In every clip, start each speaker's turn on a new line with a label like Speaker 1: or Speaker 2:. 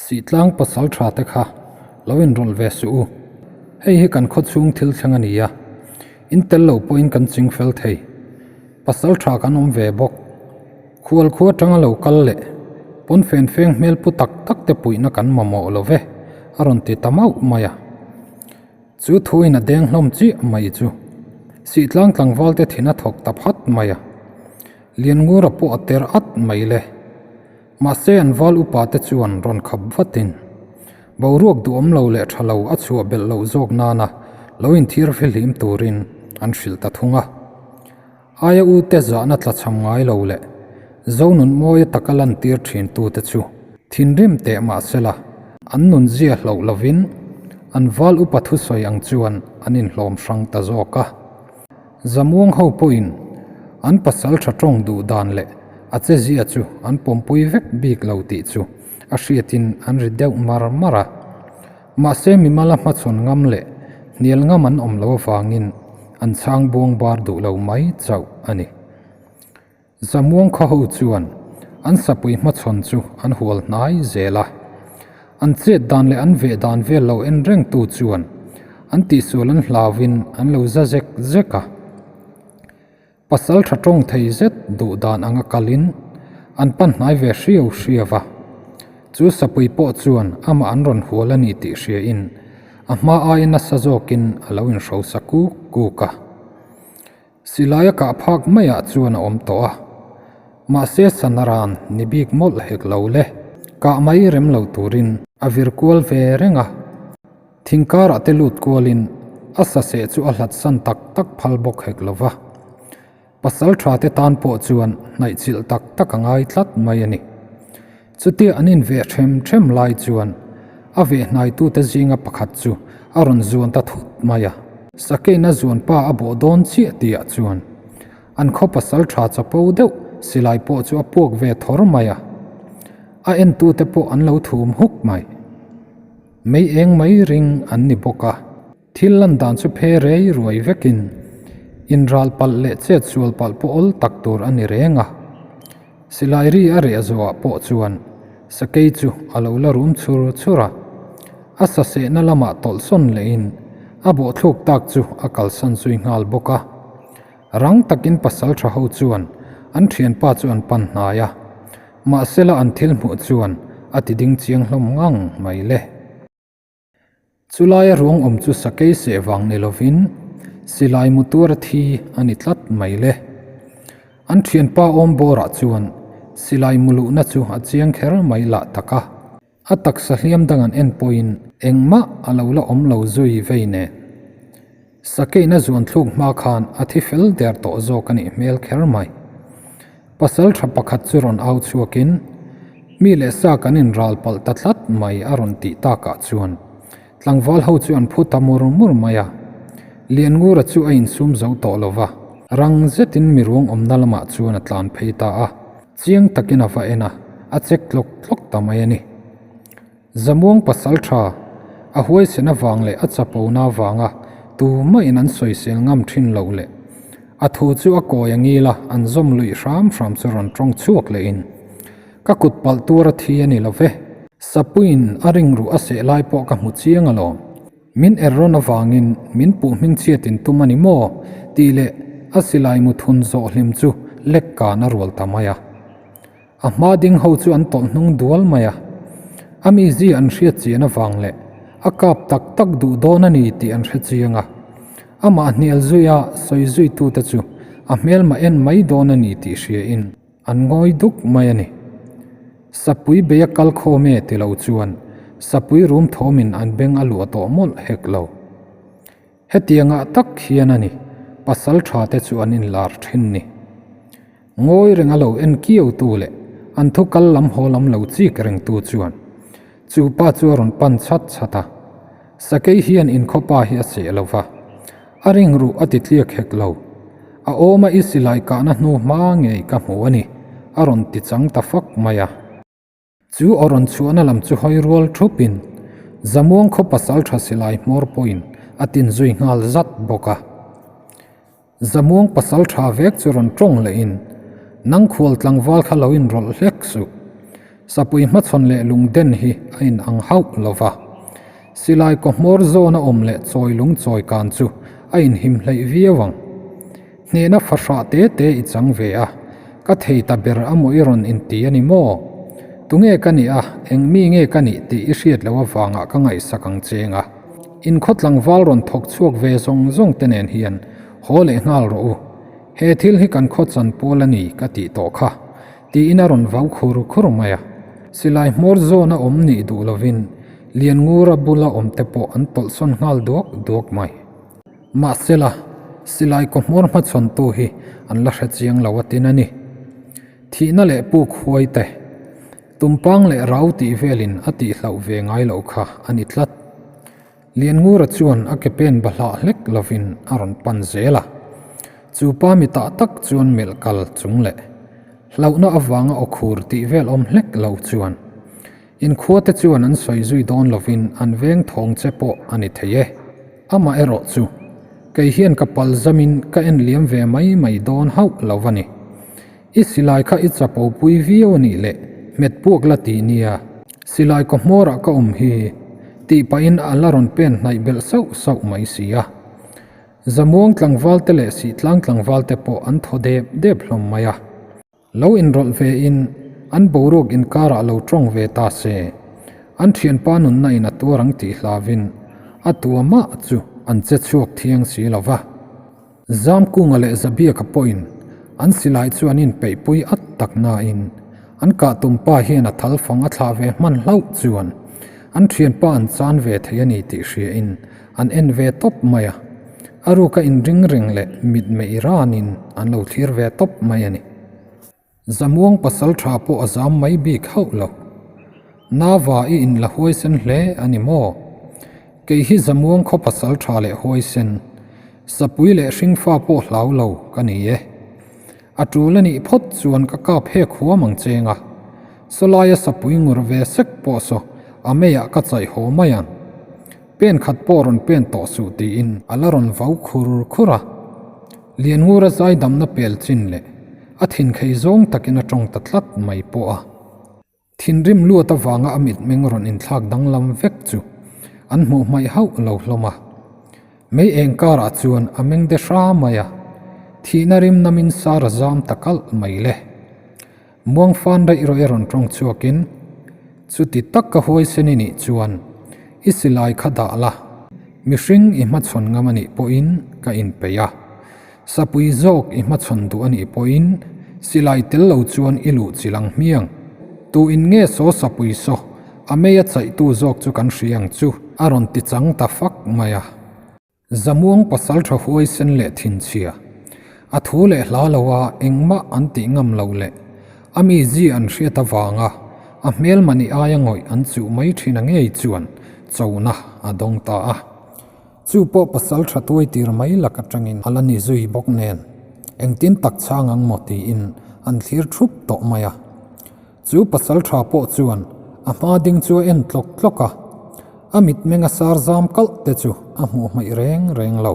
Speaker 1: Sihtlang pasal tha te kha lo inrawlh ve suh u. Hei hi kan khawchhung thil thleng a ni a, in tel lo pawhin kan ching fel thei. Pasal tha kan awm ve bawk. Khual khua atanga lo kal leh pawn fen feng hmel pu tak tak te puihna kan mamawh lo ve, a rawn ti ta mauh mai a. Chu thuin a deng hlawm chiah mai chu Sihtlang tlangval te thin a thawk ta phat mai a. Lianngura pawh a ter at mai le. Mahse an val upa te chuan rawn khap vatin boruak duhawm lo leh tha lo a chhuah belh loh zawk nana lo inthir fihlim turin an hrilh ta thung a. Aia u te zahna tlachham ngai lo leh Zonunmawia taka lantir thin tute chu thinrim teh mahsela an nunzia hloh lovin an val upa thusawi ang chuan an inhlawm hrang ta zawk a. Zamuang ho pawhin an pasal tha tawng duh dan leh a che zia chu an pawmpui vek bik lo tih chu a hriatin an ri deuh mar mar a. Mahse mimala hmachhawn ngam leh hnial ngam an awm lo avangin an chhang buang bar duh lo mai chauh a ni. Zamuang khaw ho chuan an sapui hmachhawn chu an hual hnai zel a. An chet dan leh an veh dan vel lo en reng tu chuan an tihsual an hlauin an lo za zek zek a. Pasal tha tawng thei zet duh dan anga kalin an pan hnai ve hriau hriau a. Chu sapui pawh chuan amah an rawn hual a ni tih hriain a hma aia nasa zawkin a lo inhrosa kuk kuk a. Silai a kah phak maiah chuan a awm tawh a, mahse Sanaran ni bik mawlh hek lo le, kah mai rem lo turin a vir kual ve reng a. Thingkarah te lut kualin a saseh chu a hlat san tak tak phal bawk hek lo va. Pasal tha te tan pawh chuan hnaihchilh tak tak a ngai tlat mai a ni. Chutia an inveh ṭhem ṭhem lai chuan a veh hnaitute zinga pakhat chu a rawn zuan ta thut mai a. Sakeina zuanpa a bawh dawn chiah tihah chuan an khaw pasal ṭha chapo deuh silai pawh chu a puak ve thawr mai a. A entute pawh an lo thum huk mai. Mei eng mai ring an ni bawk a. Thil lan dan chu phe rei ruai vekin inral palh leh chet sual palh pawh awl tak tur a ni reng a. Silai ri a reh zawhah pawh chuan sakei chu a lo la rum chhur chhur a. A sasehna lamah tawlhsawn lehin a bawhthluk tak chu a kalsan zui nghal bawk a. Rang takin pasal tha ho chuan an thianpa chu an pan hnai a. Mahsela an thil hmuh chuan a ti ding chiang hlawm ngang mai le. Chulaia ruang awm chu sakei seh vang ni lovin silai mu tura thi a ni tlat mai le. An thianpa awm bawrah chuan silai mu luhna chu a chiang kher mai lah tak a. A taksa hliam dang an en pawhin engmah a lo la awm lo zui vei nen. Sakeina zuan thluk hma khan a thi fel der tawh zawk a nih hmel kher mai. Pasal tha pakhat chu rawn au chhuakin, Mi leh sa kan inral palh ta tlat mai a rawn tih takah chuan tlangval ho chu an phu ta mur mur mai a. Lianngura chu a insum zo tawh lo va, rang zetin miruang awmna lamah chuan a tlan phei ta a, chiang takin a va en a, a chek tlawk tlawk ta mai a ni. Zamuang pasal tha, a huaisen avang leh a chapona avanga tumah-in an sawisel ngam thin loh leh a thu chu a kawi a ngil a, an zawm luih hram hram chu rawn tawng chhuak lehin, Ka kut palh tur a thi a ni lo ve. Sapuiin a ringruh a seh lai pawh ka hmu chiang alawm. Min er rawn avangin min puh hmingchhiatin tum a ni maw? tih leh a silai mu thun zawh hlim chu lek kan a rual ta mai a. A hma ding ho chu an tawlh hnung dual mai a, a mizi an hriat chian avang leh a kap tak tak duh dawn a ni tih an hre chiang a. Amah hnial zuia sawi zuitute chu a hmelma en mai dawn a ni tih hriain an ngawi duk mai a ni. Sapui bei a kal khawm e ti lo chuan sapui rum thawmin an beng a luah tawh mawlh hek lo. Hetiangah tak hian a ni, pasal tha te chu an inlar thin ni. Ngawi reng a lo en kiau tu leh an thu kal lam haw lam lo chik reng tu chuan chu pa chu a rawn pan chhat chhat a. Sakei hian inkhawpa hi a seh lo va, a ring ruh a ti tliak hek lo. A awma i silai kahna hnu hma ngei ka hmu a ni, a rawn ti chang ta fak mai a. Chu aw rawn chhuahna lam chu hawi rual thupin Zamuang khaw pasal tha silai hmawr pawhin a tin zui nghal zat bawk a. Zamuang pasal tha vek chu rawn tawng lehin, Nang khual tlangval kha lo inrawlh hlek suh. Sapui hmachhawn leh lungden hi a in ang hauh lo va. Silai kaw hmawr zawn a awm leh chawi lung chawi kan chu a inhim hleih viau ang. Hnehna fahrah te te i chang ve a, ka thei ta ber a maw i rawn inti a ni maw? Tunge ka nih a, eng mi nge ka nih tih i hriat loh avangah ka ngaihsak ang cheng a. In khaw tlangval rawn thawk chhuak ve zawng zawng te nen hian haw leh nghal rawh u. He thil hi kan khaw chan pawl a ni ka tih tawh kha, tiin a rawn vau khur khur mai a. Silai hmawr zawn a awm nih duh lovin Lianngura bula awm te pawh an tawlhsawn nghal duak duak mai. Mahsela, silai kaw hmawr hmachhawntu hi an la hre chiang lo a tin a ni. Thihna leh puk huai te, tumpang leh rau tih velin a tihhlauh ve ngai loh kha a ni tlat. Lianngura chuan a ke pen bahlah hlek lovin a rawn pan zel a. Chu pa mitah tak chuan melh kal chung leh hlauhna avanga aw khur tih vel awm hlek lo chuan Inkhuate chuan an sawi zui dawn lovin an veng thawng che pawh a ni thei e. Amah erawh chu, kei hian ka pal zamin ka en liam ve mai mai dawn hauh lo va ni. I silai kha i chapo pui viau a nih leh hmet puak la ti nia. Silai kaw hmawrah ka awm hi, tih pahin a la rawn pen hnaih belh sauh sauh mai si a. Zamuang tlangvalte leh Sihtlang tlangvalte pawh an thaw dep dep hlawm mai a. Lo inrawlh ve in an boruak inkarah lo tawng ve ta se, an thianpa nunna in a tuar ang tih hlavin a tua mah chu an che chhuak thiang si lo va. Zamkunga leh Zabiaka pawhin an silai chu an inpeihpui at tak nain an kah tumpa hian a thal fang a thlah ve hman hlauh chuan an thianpa an chan ve thei a ni tih hria in an en ve tawp mai a, a ruka inring reng leh mitmei ranin an lo thlir ve tawp mai a ni. Zamuang pasal tha pawh a zam mai bik hauh lo. Nava i inla huaisen hle a ni maw? Kei hi Zamuang khaw pasal tha leh huaisen, sapui leh hringfa pawh hlau lo ka ni e. A tul a nih phawt chuan ka kap hek huam ang cheng a, sawlaia sapui ngur ve sek pawh saw a meiah ka chaih haw mai ang. Pen khat pawh rawn pen tawh suh tiin a la rawn vau khur khur a. Lianngura zaidamna pel chin leh a thinkhei zawng takin a tawng ta tlat mai pawh a. Thinrim luat avanga a mitmeng rawn inthlak danglam vek chu an hmuh hmaih hauh lo hlawm a. Mei eng karah chuan a meng de hra mai a, thihna rim namin sar a zam ta kalh mai le. Muangfan daih rawh i rawn tawng chhuakin, Chuti tak ka huaisen i nih chuan i silai kha dah la, mihring i hmachhawn ngam a nih pawhin ka inpeih a, sapui zawk i hmachhawn duh a nih pawhin silai tel lo chuan i luh chilh ang hmiang. Tu in nge saw sapui saw, a mei a chaihtu zawk chu kan hria ang chu, a rawn ti chang ta fak mai a. Zamuang pasal tha huaisen leh thinchhia, a thu leh hla lo a engmah an tih ngam lo leh a mi zi an hriat avanga a hmelmani aia ngawih an chuh mai thin a ngei chuan chona a dawng ta a. Chu pawh pasal tha tuai tir mai lak atangin a la ni zui bawk nen engtin tak chhang ang maw tiin an thlir thup tawh mai a. Chu pasal tha pawh chuan a hma ding chu a en tlawk tlawk a, a mitmeng a sar zam kalh te chu a hmuh hmaih reng reng lo.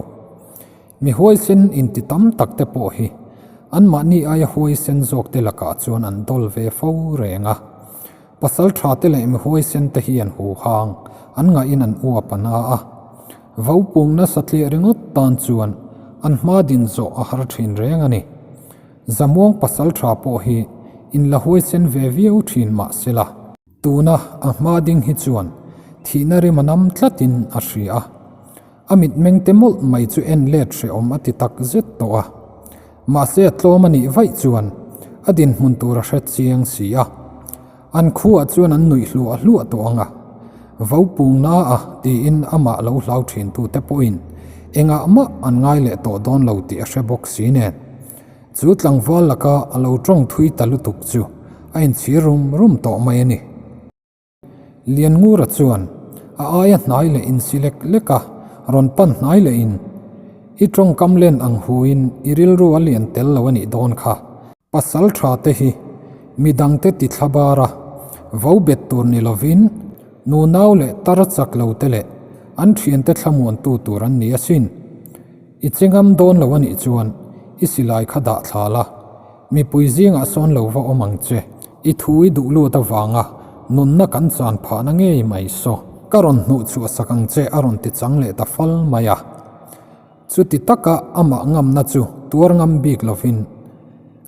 Speaker 1: Mi huaisen inti tam tak te pawh hi anmahni aia huaisen zawk te lakah chuan an dawl ve fo reng a. Pasal tha te leh mi huaisen te hian huhang an ngahin an uap a na a, vopung nasa tliah ringawt tan chuan an hma din zawh a har thin reng a ni. Zamuang pasal tha pawh hi in la huaisen ve viau thin mah sela, tuna a hma ding hi chuan thihna rim a nam tlatin a hria a, a mitmeng te mawlh mai chu en let hrehawm a ti tak zet tawh a. Mahse a tlawm a nih vaih chuan a dinhmun tur a hre chiang si a, an khuah chuan an nuih hluah hluah tawh ang a, Vopung na a tiin amah lo hlau thin tute pawhin engah mah an ngai leh tawh dawn lo tih a hre bawk si nen. Chu tlangval laka a lo tawng thui ta lutuk chu a inchhir rum rum tawh mai a ni. Lianngura chuan a aia hnai leh insi lek lek a, rawn pan hnai leh in, I tawngkam len ang huin i rilru a lian tel lo a nih dawn kha. Pasal tha te hi midangte ti thla bar a, vo bet tur ni lovin nunau leh tar chak lo te leh an thiante thlamuantu tur an ni asin. I che ngam dawn lo a nih chuan i silai kha dah thla la, mipui zingah sawn lo va awm ang che. I thu i duh lut avanga nunna kan chan phahna ngei mai saw. Ka rawn hnuh chhuah sak ang che a rawn ti chang leh ta fal mai a. Chuti taka amah ngamna chu tuar ngam bik lovin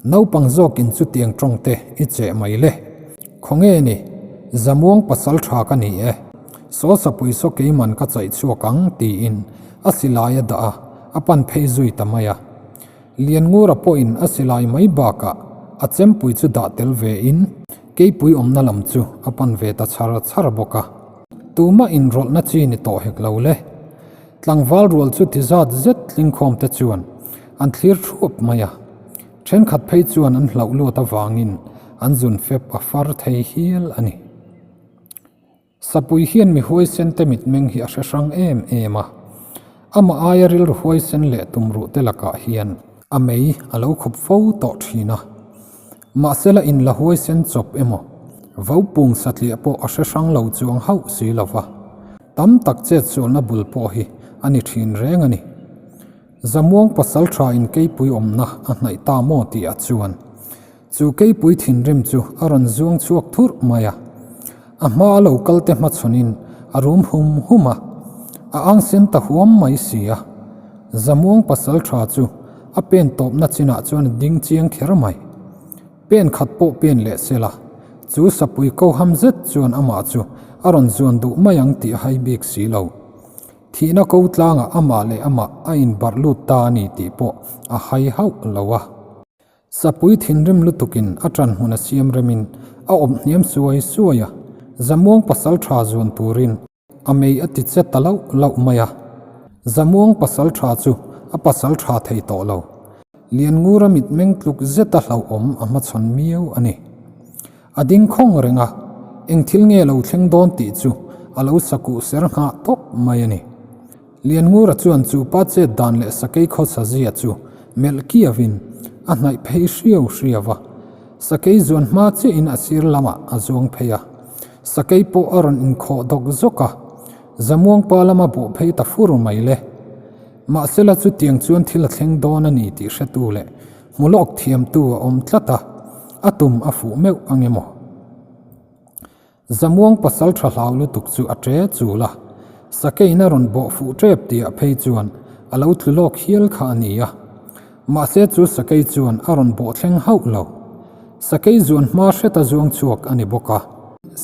Speaker 1: naupang zawkin chutiang tawng te i cheh mai le. Khawnge ni, Zamuang pasal tha ka ni e. Saw sapui saw keiman ka chaih chhuak ang tiin a silai a dah a, a pan phei zui ta mai a. Lianngura pawhin a silai mai bakah a chempui chu dah tel ve in keipui awmna lam chu a pan ve ta chhar chhar bawk a. Tumah inrawlhna chi ni tawh hek lo le. Tlangval rual chu ti zat zet tlingkhawm te chuan an thlir thuap mai a, thenkhat phei chuan an hlauh luat avangin an zun fep a far thei hial a ni. Sapui hian mi huaisen te mitmeng hi a hre hrang em em a, amah aia rilru huaisen leh tumruh te lakah hian a mei a lo khup fo tawh thin a. Mahsela inla huaisen chawp emaw, vaupung satliah pawh a hre hrang lo chuang hauh si lo va. Tam tak chetsualna bul pawh hi a ni thin reng a ni. Zamuang pasal tha in keipui awmna a hnaih ta maw tih ah chuan chu keipui thinrim chu a rawn zuang chhuak thurh mai a. A hma a lo kal te hmachhawn in a rum hum hum a, a ang sen ta huam mai si a. Zamuang pasal tha chu a pen tawpna chinah chuan a ding chiang kher mai. Pen khat pawh pen leh se la, chu sapui ko ham zet chuan amah chu a rawn zuan duh mai ang tih a hai bik si lo. Thihna ko tlangah amah leh amah a inbarh lut ta a ni tih pawh a hai hauh lo a. Sapui thinrim lutukin a ṭan hmun a siam remin a awp hniam suai suai a, Zamuang pasal ṭha zuan turin A mei a ti che ta lauh lauh mai a. Zamuang pasal tha chu a pasal tha thei tawh lo. Lianngura mitmeng tluk zeta hlauhawm a hmachhawn miau a ni. A ding khawng reng a, eng thil nge lo thleng dawn tih chu a lo sakuh ser nghah tawp mai a ni. Lianngura chuan chu pa chet dan leh sakei khawsa zia chu melh kiavin a hnaih phei hriau hriau a. Sakei zuan hma chiahin a sir lamah a zuang phei a. Sakei pawh a rawn inkhawh dawk zawk a, Zamuang pa lama bawh phei ta fur mai le. Mahsela chutiang chuan thil a thleng dawn a ni tih hretu leh hmu lawk thiamtu a awm tlat a, a tum a fuh meuh ang emaw? Zamuang pasal tha hlau lutuk chu a ṭe chul a, sakeiin a rawn bawh fuh ṭep tihah phei chuan a lo tlu lawk hial kha a ni a. Mahse chu sakei chuan a rawn bawh thleng hauh lo. Sakei zuan hma hreta zuang chhuak a ni bawk a.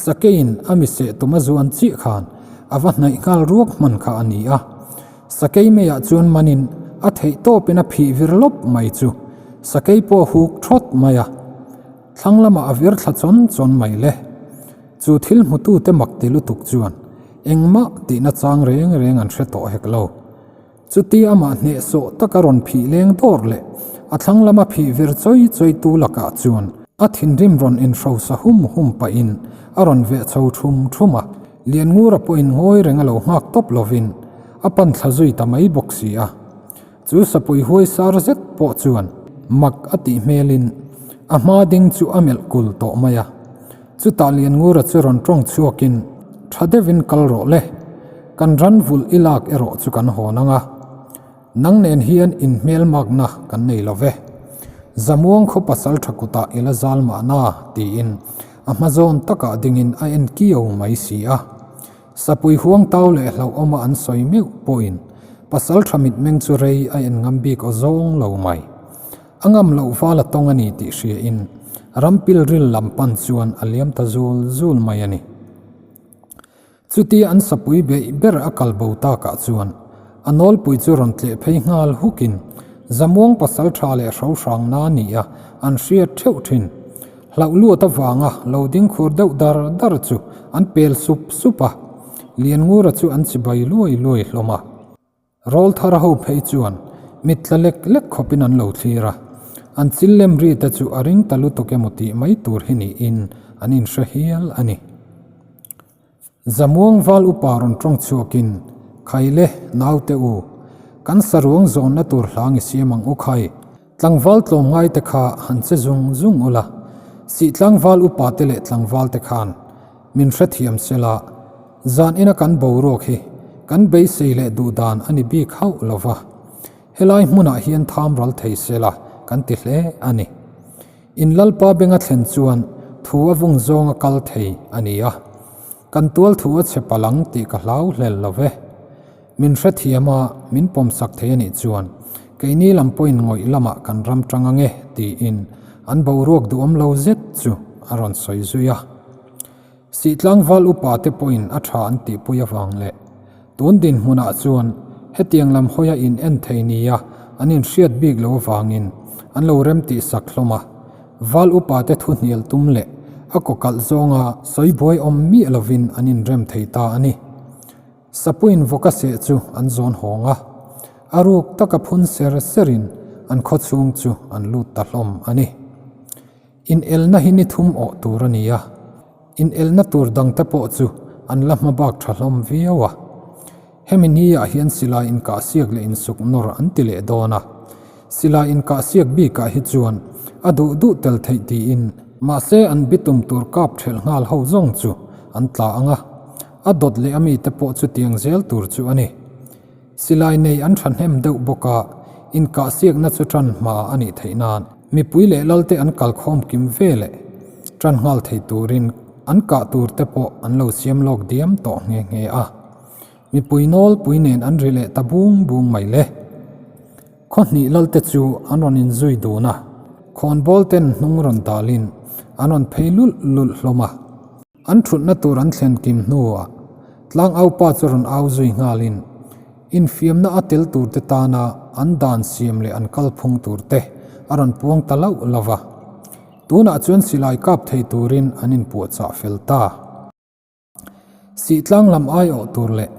Speaker 1: Sakeiin a mi seh tum a zuan chiah khan a va hnaih nghal ruak hman kha a ni a. Sakei meiah chuan manin a theih tawpin a phih vir lawp mai chu sakei pawh a huk thawt mai a. Thlang lamah a vir thla chawn chawn mai le. Chu thil hmutute mak ti lutuk chuan engmah tihna chang reng reng an hre tawh hek lo. Chuti amah hnehsawh taka rawn phih leng dawr leh a thlang lama phih vir chawi chawi tu lakah chuan a thinrim rawn inhrosa hum hum pahin a rawn veh chho thum thum a. Lianngura pawhin ngawi reng a lo nghak tawp lovin a pan thla zui ta mai bawk si a. Chu sapui huai sar zet pawh chuan mak a tih hmelin a hma ding chu a melh kul tawh mai a. Chutah Lianngura chu rawn tawng chhuakin, Tha deuhin kal rawh le, kan ran vulh i lak erawh chu kan hawn ang a, nang nen hian inhmelmakna kan nei lo ve. Zamuang khaw pasal tha kutah i la zal mahna, tiin a hma zawn takah dingin a en kiau mai si a. Sapui huang tau leh hlauhawma an sawi meuh pawhin pasal tha mitmeng chu rei a en ngam bik aw zawng lo mai. A ngam loh val a tawng a ni tih hriain ram pilril lam pan chuan a liam ta zul zul mai a ni. Chutia an sapui beih ber a kal bo takah chuan a nawlpui chu rawn tleh phei nghal hukin Zamuang pasal tha leh hrohrang na nia an hriat theuh thin. Hlauh luat avanga lo ding khur deuh dar dar chu an pel sup sup a, Lianngura chu an chibai luai luai hlawm a. Rawlthar ho phei chuan mit tla lek lek khawpin an lo thlir a, an chil lem ri te chu a ring ta lutuk emaw tih mai tur hi niin an inhre hial a ni. Zamuang val upa rawn tawng chhuakin, Khaile, naute u, kan saruang zawnna tur hlang i siam ang u khai. Tlangval tlawmngai te kha han che zung zung ula, sih tlangval upa te leh tlangval te khan min hrethiam sela, zan ina kan boruak hi kan beisei leh duh dan a ni bik hauh lo va, helai hmunah hian tham ral thei sela kan ti hle a ni. In Lalpa benga thlen chuan thu a vung zawnga kal thei a ni a. Kan tual thu a chhe palh ang tih ka hlau hlel lo ve. Min hrethiam a, min pawmsak thei a nih chuan keini lam pawhin ngawih lamah kan ram tang ang e tiin an boruak duhawm lo zet chu a rawn sawi zui a. Sihtlangval upa te pawhin a tha an tihpui avang leh tun dinhmunah chuan hetiang lam hawia in en thei nia an inhriat bik lo avangin an lo rem tihsak hlawm a. Val upa te thu hnial tum leh a kawkalh zawnga sawi buai awm miah lovin an inrem thei ta a ni. Sapuiin vawka seh chu an zawn hawng a, a ruk taka phun ser serin an khaw chhung chu an lut ta hlawm a ni. Inelna hi ni thum awh tur a ni a, inelna tur dangte pawh chu an la hma bak tha hlawm viau a. Hemi niah hian silai inkahsiak leh insuk nawr an ti leh dawn a, silai inkahsiak bikah hi chuan a duh duh tel theih tiin mahse an bitum tur kap thelh nghal ho zawng chu an tla ang a, a dawt leh a mite pawh chutiang zel tur chu a ni. Silai nei an thahnem deuh bawk a, inkahsiakna chu tan hma a nih theih nan mipui leh lalte an kalkhawm kim ve leh tan nghal thei turin an kah tur te pawh an lo siam lawk diam tawh nghe nghe a. Mipui nawlpui nen an ri leh ta bung bung mai le. Khaw hnih lalte chu an rawn inzui dun a, khawnbawl ten hnung rawn dalin an rawn phei lulh lulh hlawm a. An thutna tur an thlen kim hnuah tlang aupa chu rawn au zui nghalin infiamna a tel turte tana an dan siam leh an kalphung turte a rawn puang ta lauh lo va. Tunah chuan silai kap thei turin an inpuahchah fel ta. Sihtlang lam aiawh tur leh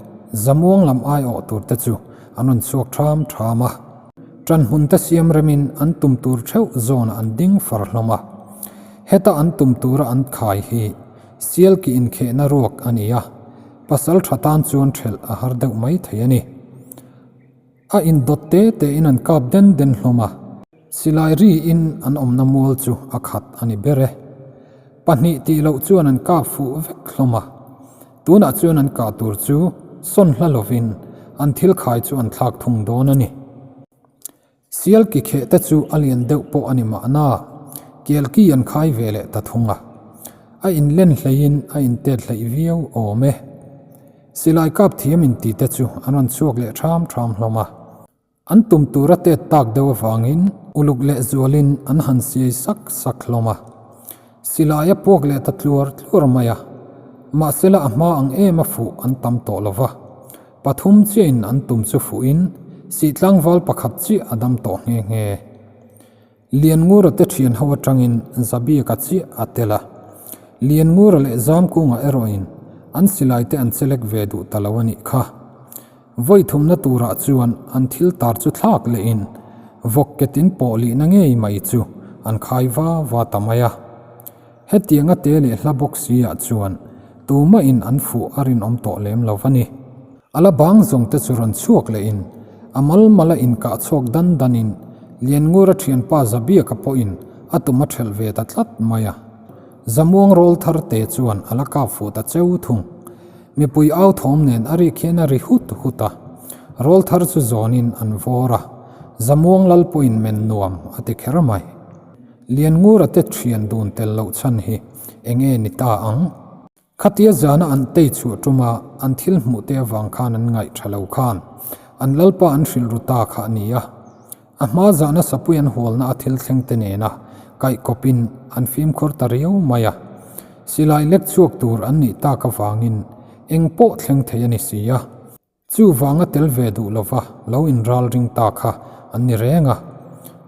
Speaker 1: Zamuang lam aiawh turte chu an rawn chhuak ṭham ṭham a. Ṭanhmun te siam remin an tum tur ṭheuh zawnah an ding far hlawm a. Heta an tum tura an khai hi Sialki inkhehna ruak a ni a, pasal ṭha tan chuan ṭhelh a har deuh mai thei a ni. A indawt te tein an kap den den hlawm a, silai riin an awmna mual chu a khat a ni ber e. Pahnih tih loh chuan an kap fuh vek hlawm a, tunah chuan an kah tur chu sawn hla lovin an thil khai chu an thlak thung dawn a ni. Sial ki kheh te chu a lian deuh pawh a ni mahna, kel ki an khai ve leh ta thung a. A inlen hleiin a intet hleih viau awm e. Silai kap thiam inti te chu an rawn chhuak leh ṭham ṭham hlawm a. An tum tura tet tak deuh avangin uluk leh zualin an han siai sak sak hlawm a. Silai a puak leh ta tluar tluar mai a. Mahsela a hma ang em a fuh an tam tawh lo va. Pathum chiahin an tum chu fuhin Sihtlangval pakhat chiah a dam tawh nghe nghe. Lianngura te thian ho atangin Zabiaka chiah a tel a. Lianngura leh Zamkunga erawhin an silai te an chelek ve duh ta lo a nih kha. Vawi thumna turah chuan an thil tar chu thlak lehin vawk ketin pawh lihna ngei mai chu an khai va va ta mai a. Hetianga te leh hla bawk si ah chuan tumahin an fuh a rinawm tawh lem lo a ni. A la bang zawng te chu rawn chhuak lehin a mal mala inkah chhuak dan danin Lianngura thianpa Zabiaka pawhin a tum a thelh ve ta tlat mai a. Zamuang rawl thar te chuan a la kap fuh ta cheu thung. Mipui au thawm nen a rik hian a ri hut hut a. Rawl thar chu zawnin an vawr a, Zamuang lal pawhin men nuam a ti kher mai. Lianngura te thian dun tel loh chhan hi enge ni ta ang? Khatia zana an tei chhuah tuma an thil hmuh te avang khan an ngaih tha lo khan an lalpa an hrilh ru ta kha a ni a. A hma zana sapui an hualna a thil thleng te nena kaih kawpin an fimkhur ta riau mai a. Silai lek chhuak tur an nih tak avangin eng pawh thleng thei a ni si a. Chuvanga tel ve duh lova lo inral ring ta kha an ni reng a,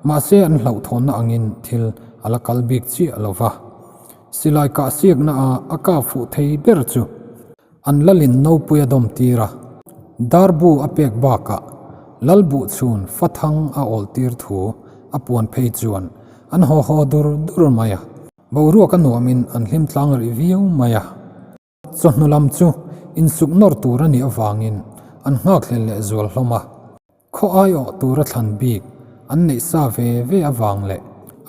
Speaker 1: mahse an hlauhthawnna angin thil a la kal bik chiah lova. Silai kah siakna a a kah fuh thei ber chu an lalin nopui a dawm tir a, darbu a pek bakah lalbuhchhun fathang a awl tir thu a puan phei chuan an haw haw dur dur mai a, boruak a nuamin an hlim tlang rih viau mai a. Chawhnu lam chu insuk nawr tur a nih avangin an nghakhlel leh zual hlawm a. Khaw aiawh tura thlan bik an neih sa ve ve avang leh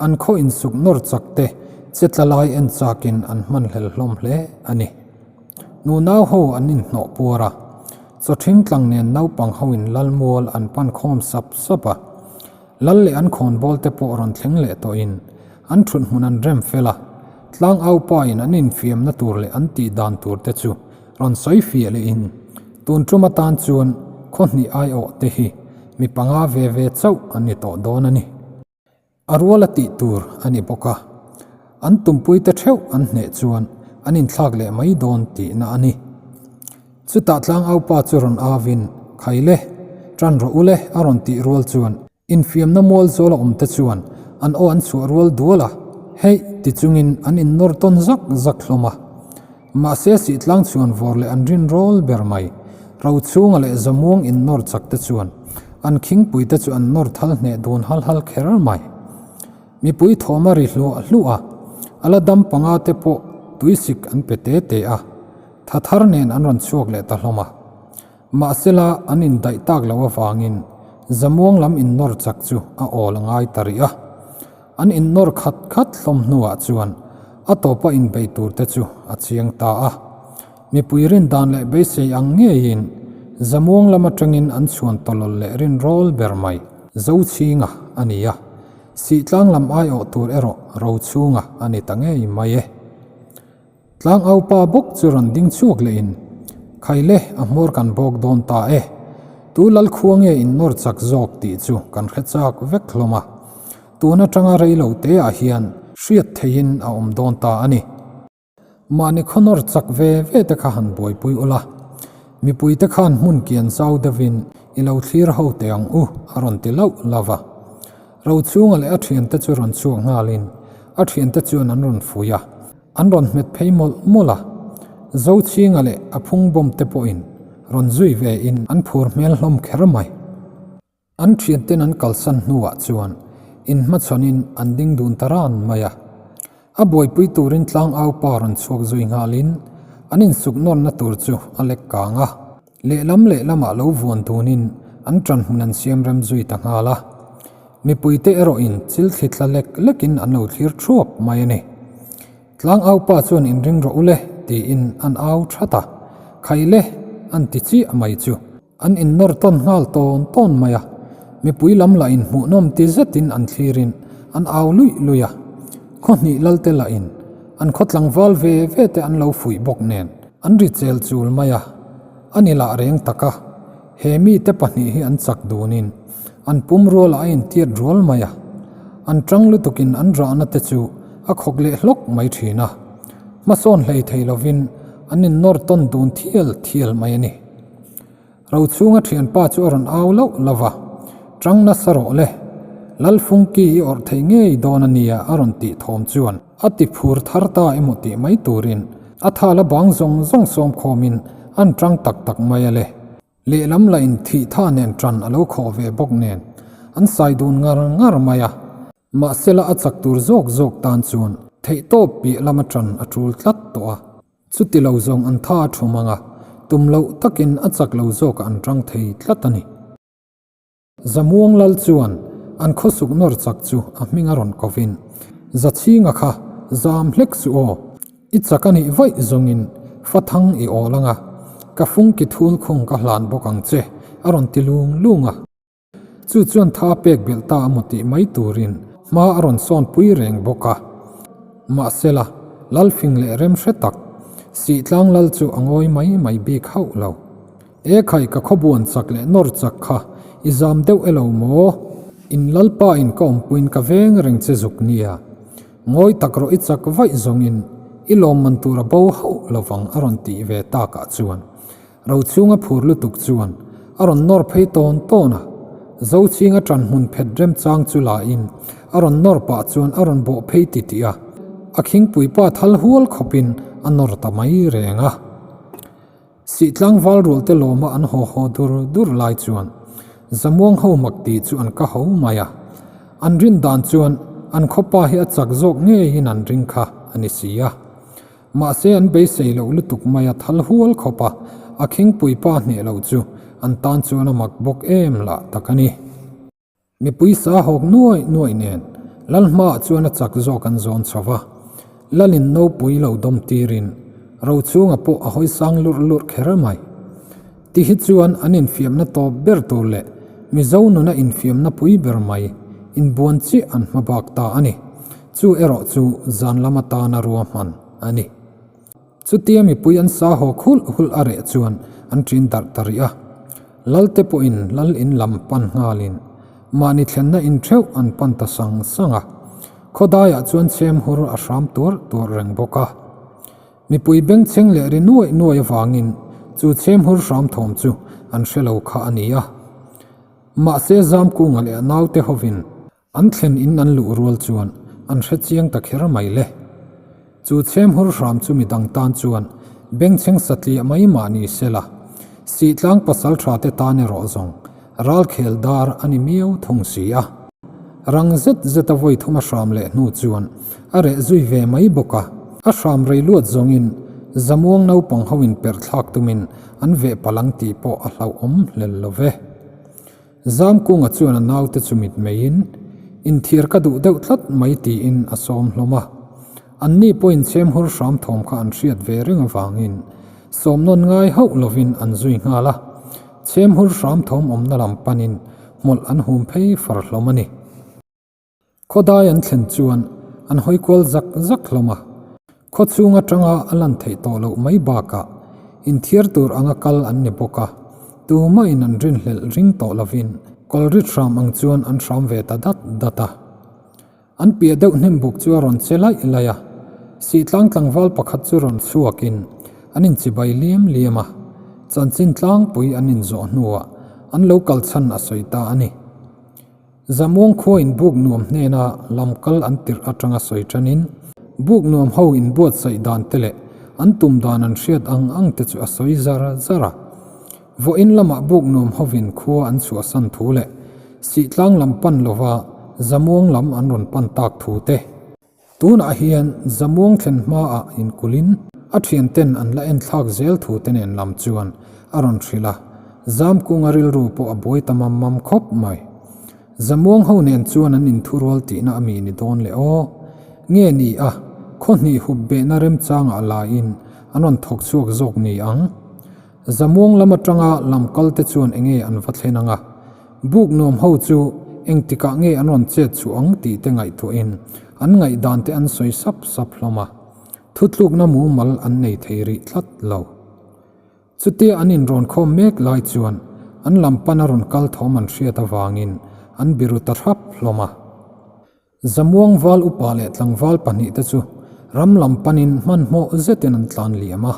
Speaker 1: an khaw insuk nawr chak te che tla lai en chakin an hmanhlel hlawm hle a ni. Nunau ho an inhnawh puar a, chawthing tlang nen naupang hoin lalmual an pan khawm sap sap a. Lal leh an khawnbawl te pawh rawn thleng leh tawhin an thut hmun an rem fel a. Tlangaupa in an infiamna tur leh an tih dan tur te chu rawn sawi fiah leh in tun tum atan chuan khaw hnih aiawh te hi mi panga ve ve chauh an ni tawh dawn a ni. A rual a tih tur a ni bawk a, an tumpuite theuh an hneh chuan an inthlak leh mai dawn tihna a ni. Chutah tlangaupa chu rawn avin, Khaile, tan rawh ule a rawn tih rual chuan infiamna mual zawl a awmte chuan an aw an chhuah rual dual a, Heih ti chungin an innawr tawn zak zak hlawm a. Mahse sihtlang chhuan vawr leh an rin rawl ber mai. Rochhunga leh Zamuang innawr chak te chuan an khingpui te chu an nawr thal hneh dun hal hal kher mai. Mipui thawm a ri hluah hluah a, a la dam panga te pawh tuisik an pe te te a, tha thar nen an rawn chhuak leh ta hlawm a. Mahsela an indaih tak loh avangin Zamuang lam innawr chak chu a awl a ngai ta rih a. An innawr khat khat hlawm hnuah chuan a tawpa inbei tur te chu a chiang ta a. Mipui rin dan leh beisei ang ngeiin Zamuang lam atangin an chhuan tawlawl leh rin rawl ber mai Zochhinga a ni a, Sihtlang lam aiawh tur erawh Rochhunga a ni ta ngei mai e. Tlangaupa bawk chu rawn ding chhuak lehin, Khaile, a hmawr kan bawk dawn ta e. Tu Lalkhua nge in nawr chak zawk tih chu kan hre chak vek hlawm a. Tun atanga rei lo te ah hian hriat theihin a awm dawn ta a ni. Mahni khaw nawr chak ve ve te kha han buaipui ula. Mipui te khan hmun kian zau deuhin i lo thlir ho teh ang u a rawn ti lauh lauh a. Rochhunga leh a thiante chu rawn chhuak nghalin a thiante chuan an rawn fui a. An rawn hmet phei mawlh mawlh a, Zochhinga leh a phungbawm te pawhin rawn zui ve in an phur hmel hlawm kher mai. An thianten an kalsan hnuah chuan inhmachhawnin an ding dun ta ran mai a. A buaipui turin tlangau pa rawn chhuak zui nghalin an insuk nawnna tur chu a lek kang a. Lehlam lehlamah lo vuan dunin an ṭanhmun an siam rem zui ta nghal a. Mipuite erawhin chil thli tla lek lekin an lo thlir thuap mai a ni. Tlangaupa chuan inring rawh u le tiin an au that a, Khai le an ti chiah mai chu. An innawr tawn nghal tawn tawn mai a, mipui lam lahin hmuhnawm ti zetin an thlirin an au luih luih a. Khaw hnih lalte lahin an khaw tlangval ve ve te an lo fuih bawk nen an ri chel chul mai a, a ni lah reng tak a. He mite pahnih hi an chak dunin an pum rualah a intiat rual mai a, an tang lutukin an rahna te chu a khawk leh hlawk mai thin a, hmasawn hlei thei lovin an innawr tawn dun thial thial mai a ni. Rochhunga thianpa chu a rawn au lauh lauh va, Tang nasa rawh le, Lalfungki i awrh thei ngei dawn a nia a rawn tih thawm chuan a ti phur thar ta emaw tih mai turin a thal a bang zawng zawng sawm khawmin an tang tak tak mai a le. Lehlam lah in thih tha nen tan a lo khawh ve bawk nen an sai dun ngar ngar mai a. Mahsela a chak tur zawk zawk tan chuan theihtawp piah lama tan a tul tlat tawh a. Chuti lo zawng an tha a thu mang a, tum loh takin a chak lo zawkah an tang thei tlat a ni. Zamuang Lal chuan an khawsuk nawr chak chu a hming a rawn kovin, Zachhinga kha zam hlek suh aw, i chak a nih vaih zawngin fathang i awl ang a, ka fungki thul khung ka hlan bawk ang che, a rawn ti lung lung a. Chu chuan tha pek belh ta a maw tih mai turin hma a rawn sawn pui reng bawk a. Mahsela, Lalfing leh rem hre tak, Sihtlang Lal chu a ngawi mai mai bik hauh lo. E khai ka khawbuan chak leh nawr chak kha i zam deuh elo maw? In Lalpa in ka awmpuiin ka veng reng che zuk nia. Ngawi tak rawh i chak vaih zawngin i lawmman tur a bo hauh lovang a rawn tih ve takah chuan Rochhunga phur lutuk chuan a rawn nawr phei tawn tawn a. Zochhinga ṭan hmun phet remchang chu la in a rawn nawr pah chuan a rawn bawh phei titih a, a khingpui pa thal hual khawpin a nawr ta mai reng a. Sihtlang val rualte lawma an haw haw dur dur lai chuan Zamuang ho mak tih chu an ka ho mai a. An rin dan chuan an khawpa hi a chak zawk ngeiin an ring kha a ni si a. Mahse an beisei loh lutuk mai a thal hual khawp a, a khingpui pa hneh loh chu an tan chuan a mak bawk em lah tak a ni. Mipui sa hawk nuaih nuaih nen Lal hmaah chuan a chak zawk an zawn chho va, Lalin nopui lo dawm tirin Rochhunga pawh a hawi sang lurh lurh kher mai. Ti hi chuan an infiamna tawp ber tur leh Mizo nuna infiamna pui ber mai inbuan chiah an hma bak ta a ni. Chu erawh chu zan lam atana ruahman a ni. Chutia mipui an sa haw khulh hulh a reh chuan an ṭin darh ta rih a. Lalte pawhin lal in lam pan nghalin mahni thlenna in ṭheuh an pan ta sang sang a. Khawdaiah chuan chhem hur a hram tuarh tuarh reng bawk a. Mipui bengchheng leh ri nuaih nuaih avangin chu chhem hur hram thawm chu an hre lo kha a ni a. Mahse Zamkunga leh a naute hovin An thlen in an luh rual chuan an hre chiang ta kher mai le. Chu chhem hur hram chu midang tan chuan bengchheng satliah mai mah ni se la, Sihtlang pasal tha te tan erawh zawng ralkhel dar a ni miau thung si a. Rang zet zet a vawi thum a hram leh hnu chuan a reh zui ve mai bawk a, a hram rei luat zawngin Zamuang naupang ho in perh thlak tumin an veh palh ang tih pawh a hlauhawm hlel lo ve. Zamkunga chuan a naute chu mitmeiin, Inthiar ka duh deuh tlat mai tiin a sawm hlawm a. Anni pawhin chhemhur hram thawm kha an hriat ve reng avangin sawm nawn ngai hauh lovin an zui nghal a. Chhemhur hram thawm awmna lam panin hmawlh an hum phei far hlawm a ni. Khawdai an thlen chuan an hawi kual zak zak hlawm a, khaw chhung atanga a lan theih tawh loh mai bakah inthiar tur anga kal an ni bawk a, tumahin an rinhlelh ring tawh lovin kawlrit hram ang chuan an hram ve ta dat dat a. An piah deuh hnem buk chu a rawn che laih laih a, Sihtlang tlangval pakhat chu rawn chhuakin an inchibai liam liam a, chanchin tlangpui an inzawh hnuah an lo kal chhan a sawi ta a ni. Zamuang khua in buk nuam hnena lam kal an tirh atanga sawi tanin, buk nuam ho in buatsaih dan te leh an tum dan an hriat ang ang te chu a sawi zar zar a. Vawiin lamah buk nuam hovin khua an chhuahsan thu leh Sihtlang lam pan lova Zamuang lam an rawn pan tak thu te, Tunah hian Zamuang thlen hmaah inkulhin a thianten an la enthlak zel thu te nen lam chuan a rawn hrilh a, Zamkunga rilru pawh a buai ta mam mam khawp mai. Zamuang ho nen chuan an inthurual tihna a mi ni dawn le aw. Nge ni a, khaw hnih hup behna remchangah laiin an rawn thawk chhuak zawk ni ang. Zamuang lam atanga lam kal te chuan enge an va thlen ang a, buk nuam ho chu engtikah nge an rawn chet chhuah ang tih te ngaihtuahin an ngaihdan te an sawi sap sap hlawm a, thutlukna mumal an nei thei rih tlat lo. Chutia an inrawn khawm mek lai chuan an lam pana rawn kal thawm an hriat avangin an biru ta hrap hlawm a. Zamuang val upa leh tlangval pahnihte chu ram lam panin hmanhmawh zetin an tlan liam a.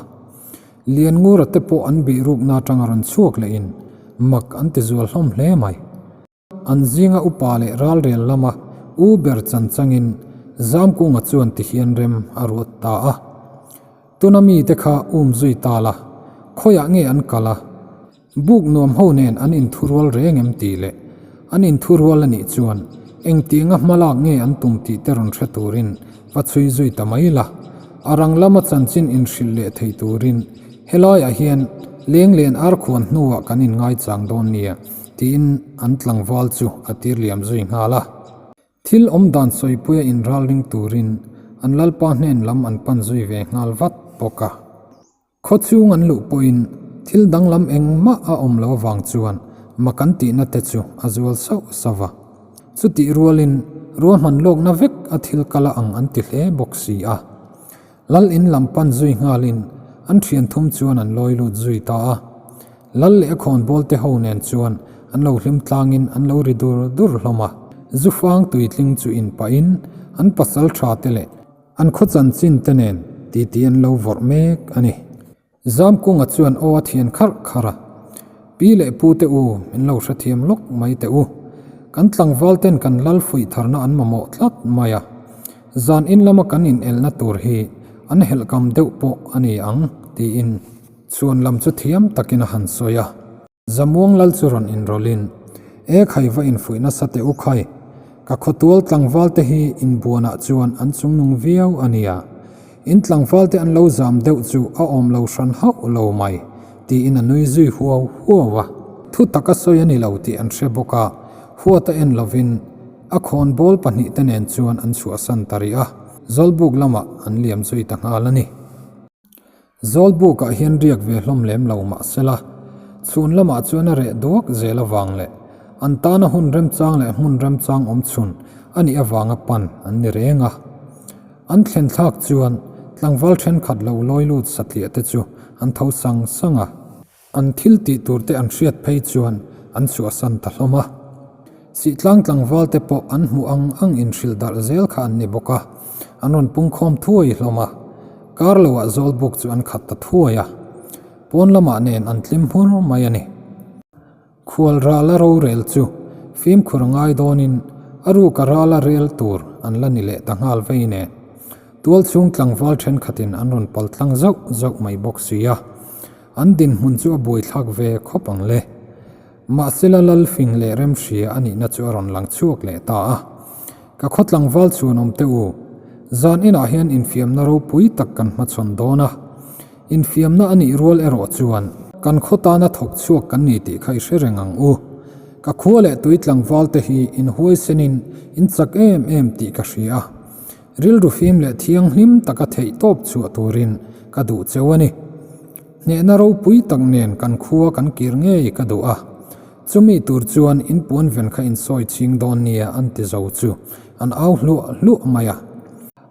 Speaker 1: Lianngura te pawh an bih rukna atanga rawn chhuak lehin mak an ti zual hlawm hle mai. An zinga upa leh ralrel lama u ber chan changin Zamkunga chuan tihian rem a ruat ta a. Tuna mite kha um zui ta la, khawiah nge an kal a? Buk nuam ho nen an inthurual reng em tih leh an inthurual a nih chuan engtianga hma lak nge an tum tih te rawn hre turin va chhui zui ta mai la. A rang lama chanchin inhrilh leh thei turin helaiah hian leng len ar khuan hnuah kan inngaichang dawn nia tiin an tlangval chu a tir liam zui nghal a. Thil awm dan sawipuia inralring turin an lalpa hnen lam an pan zui ve nghal vat bawk a. Khaw chhung an luh pawhin thil danglam engmah a awm lo avang chuan mak an tihna te chu a zual sauh sauh va. Chutih rualin ruahman lawkna vek a thil kal a ang an ti hle bawk si a. Lal in lam pan zui nghalin an thian thum chuan an lawi lut zui ta a. Lal leh a khawnbawl te ho nen chuan an lo hlim tlangin an lo ri dur dur hlawm a. Zufang tuitling chu in pahin an pasal tha te leh An khaw chanchin te nen titi an lo vawrh mek a ni. Zamkunga chuan aw a thian kharh kharh a, Pi leh pu te u, min lo hrethiam lawk mai teh u. Kan tlangval ten kan lal fuih tharna an mamawh tlat mai a. Zan in lama kan inelna tur hi an helhkam deuh pawh a ni ang, tiin chhuan lam chu thiam takin a han sawi a. Zamuang lal chu rawn inrawlhin, E khai va infuih nasa teh u khai, ka khawtual tlangval te hi inbuanah chuan an chungnung viau a nia. In tlangval te an lo zam deuh chu a awm lo hran hauh lo mai, tiin a nui zui huau huau a. Thu tak a sawi a ni lo tih an hre bawk a, huat a en lovin a khawnbawl pahnihte nen chuan an chhuahsan ta rih a, Zawlbuk lamah an liam zui ta nghal a ni. Zawlbukah hian riak ve hlawm lem lo mah sela, chhun lamah chuan a reh duak zel avang leh an tana hun remchang leh hmun remchang awm chhun a nih avanga pan an ni reng a. An thlen thlak chuan tlangval thenkhat lo lawi lut satliah te chu an tho sang sang a. An thil tih tur te an hriat phei chuan an chhuahsan ta hlawm a. Sihtlang tlangval te pawh an hmuh ang ang inhrilh darh zel kha an ni bawk a, an rawn pungkhawm thuai hlawm a. Kar loah Zawlbuk chu an khat ta thuai a. Pawn lamah nen an tlim hmur mai a ni. Khual rala rorel chu fimkhur a ngai dawnin a ruka rala rel tur an la ni leh ta nghal vei nen. Tualchhung tlangval thenkhatin an rawn pal tlang zauh zauh mai bawk si a, an dinhmun chu a buaithlak ve khawp ang le. Mahsela Lalfing leh Remhria a nihna chu a rawn lang chhuak leh ta a. Ka khaw tlangval chhuanawm te u, zan inah hian infiamna ropui tak kan hmachhawn dawn a. Infiamna a nih rual erawh chuan kan khaw tana thawk chhuak kan ni tih kha i hre reng ang u. Ka khua leh tui tlangval te hi inhuaisenin in chak em em tih ka hria. Rilru fim leh thianghlim taka theih tawp chhuah turin ka duh cheu a ni. Hnehna ropui tak nen kan khua kan kir ngei ka duh a. Chumi tur chuan in puan ven kha insawi chhing dawn nia an ti zo chu an au hluah hluah mai a.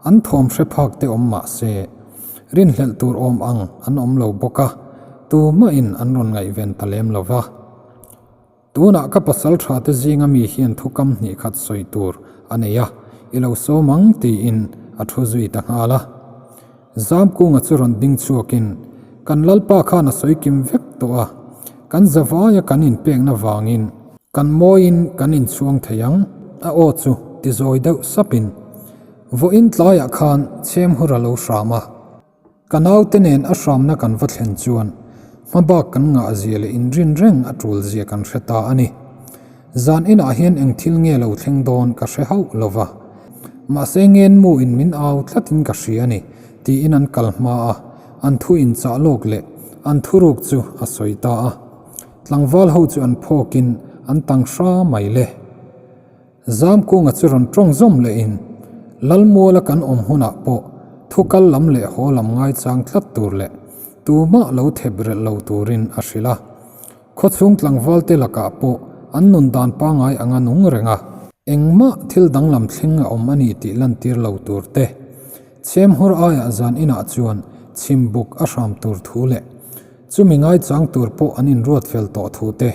Speaker 1: An thawm hre phak te awm mah se, rinhlelh tur awm ang an awm lo bawk a, tumahin an rawn ngaihven ta lem lo va. Tunah ka pasal tha te zinga mi hian thukam hnih khat sawi tur a nei a, i lo sawm ang tiin a thu zui ta nghal a. Zamkunga chu rawn ding chhuakin, Kan Lalpa khan a sawi kim vek tawh a, kan zavaia kan inpekna vangin kan mawiin kan inchhuang thei ang, a aw chu ti zawi deuh sapin, Vawiin tlaiah khan chhemhur a lo hram a. Ka naute nen a hramna kan va thlen chuan hmabak kan ngahzia leh inrin reng a tulzia kan hre ta a ni. Zan inah hian eng thil nge lo thleng dawn ka hre hauh lo va. Mahse ngenmu in min au tlatin ka hria a ni tiin an kal hma a, an thu inchah lawk leh an thuruk chu a sawi ta a. Tlangval ho chu an phawkin an tang hra mai le. Zamkunga chu rawn tawng zawm lehin, Lalmuala kan awm hunah pawh thu kal lam leh haw lam ngaichang tlat tur leh tumah lo thep relh lo turin a hrilh a. Khawchhung tlangvalte lakah pawh an nun dan pangngai anga nung reng a, engmah thil danglam thleng a awm a ni tih lantir lo tur te, chhemhur aiah zan inah chuan chhimbuk a hram tur thu leh chumi ngaichang tur pawh an inruat fel tawh thu te,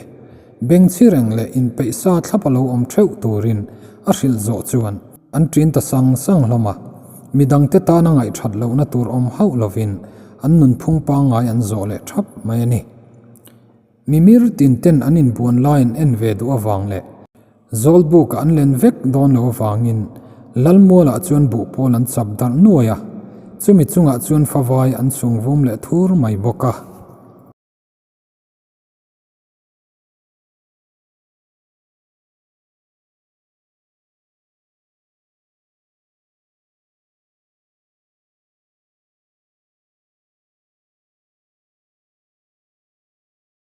Speaker 1: Bengchhi reng leh inpeih sa thlap a lo awm theuh turin a hrilh zawh chuan an ṭin ta sang sang hlawm a, midangte tana ngaihṭhat lohna tur awm hauh lovin an nunphung pangngai an zawh leh ṭhap mai a ni. Mimir tinten an inbuan lai an en ve duh avang leh Zawlbukah an len vek dawn lo avangin Lalmualah chuan buhpawl an chap darh nuai a, chumi chungah chuan favai an chhung vum leh thur mai bawk a.